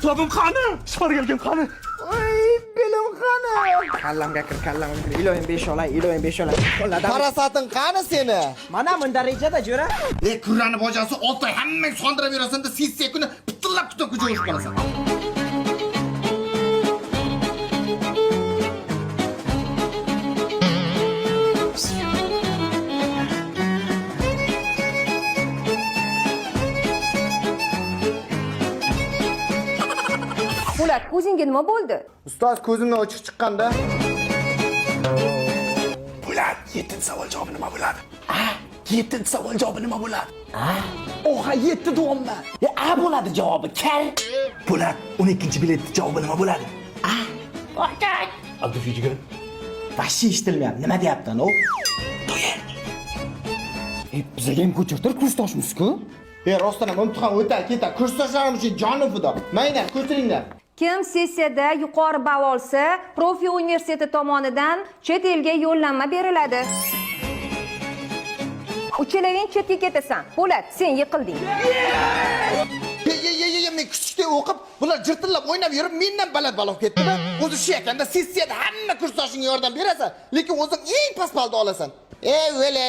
Kitobim qani? Shpargalkam qani? Voy, belim qani? Kallamga kir, kallamga kir. Iloyim 5 olay, iloyim 5 olay. Qo'lladan. Farasating qani seni? Mana bunda rejada, jo'ra. E, kurrani bojasi 6 oy hammang sondirib yurasan-da, sessiya kuni pitillab kutib ko'chaga ushib qolasan. Po'lat, ko'zingga nima bo'ldi? Ustoz ko'zimdan ochiq chiqqanda. Po'lat, 7-savol javobi nima bo'ladi? A, 7-savol javobi nima bo'ladi? A? Oha, 7 deyapman. E, A bo'ladi javobi, kar. Po'lat, 12-biletni javobi nima bo'ladi? A. Abdufi jigar. Vashshe eshitilmayapti. Nima deyapti anav? E, bizaga ham ko'chirtir, kursdoshmiz-ku. E, rostdan ham imtihon o'tar ketar. Kursdoshlarim uchun jonim fido. Mayna, ko'chiringlar. Kim sessiyada yuqori ball olsa, Profi universiteti tomonidan chet elga yo'llanma beriladi. Uchalaving chetga ketasan. Po'lat, sen yiqilding. Ye, ye, ye, ye, men kichikda o'qib, bular jirtillab o'ynab yurib, mendan baland bal olib ketdimi? O'zi shu ekanda sessiyada hamma kursdoshingga yordam berasan, lekin o'zing eng past balni olasan. E, vele.